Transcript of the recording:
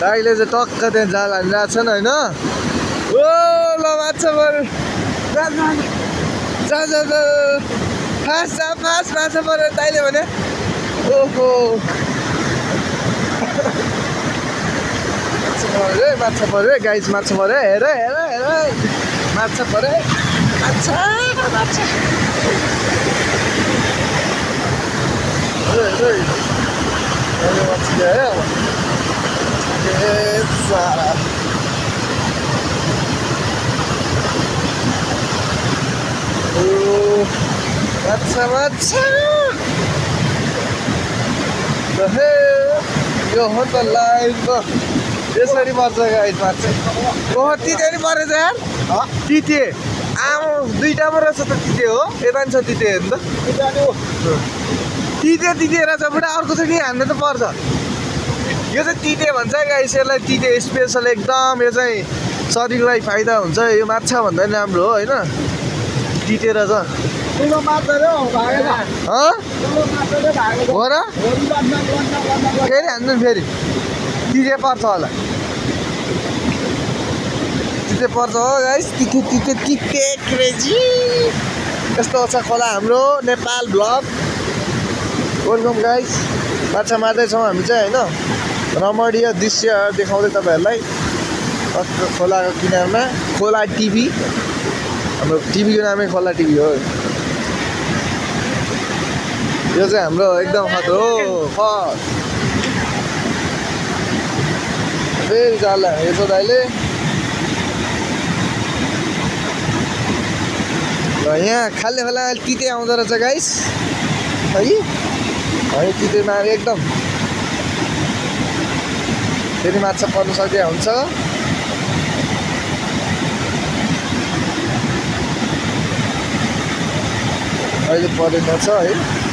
दाइले चाहिँ टक्क त्यहाँ जाल हानिरहेको छन् होइन। ओ ल माछा पऱ्यो जा जा जा फास्ट जा फास्ट माछा पऱ्यो दाइले भने। ओहो माछा पऱ्यो है गाइस माछा पऱ्यो हेर हेर हेर माछा पऱ्यो माछा माछा माछा माछा यो हो त लाइभ यसरी पर्छ गाइस माछा। ओहो तिते नि परेछ यार तिते आमा दुईटा पो रहेछ त तिते हो यता नि छ तिते हेर्नु त तिते तिते रहेछ बुढा अर्को चाहिँ नि हान्नु त पर्छ। यो चाहिँ तिते भन्छ गाइस यसलाई तिते स्पेसल एकदम यो चाहिँ शरीरलाई फाइदा हुन्छ यो माछा भन्दा नि राम्रो हो होइन तिते रहेछ। हो र फेरि हान्नु फेरि तिते पर्छ होला तिते पर्छ हो गाइस तिते तिते तिते क्रेजी। यस्तो छ खोला हाम्रो नेपाल ब्लग। वेलकम गाइस माछा मार्दैछौँ हामी चाहिँ होइन रमणीय दृश्य देखाउँदै तपाईँहरूलाई खोलाको किनारमा खोला टिभी हाम्रो टिभीको नामै खोला टिभी हो। यो चाहिँ हाम्रो एकदम खतरो हो फेरि जाल हेर्छ दाइले। र यहाँ खाले खोला तिते आउँदो रहेछ गाइस है तिते मारे एकदम फेरि माछा पर्नु सकिया हुन्छ। अहिले परेन छ है।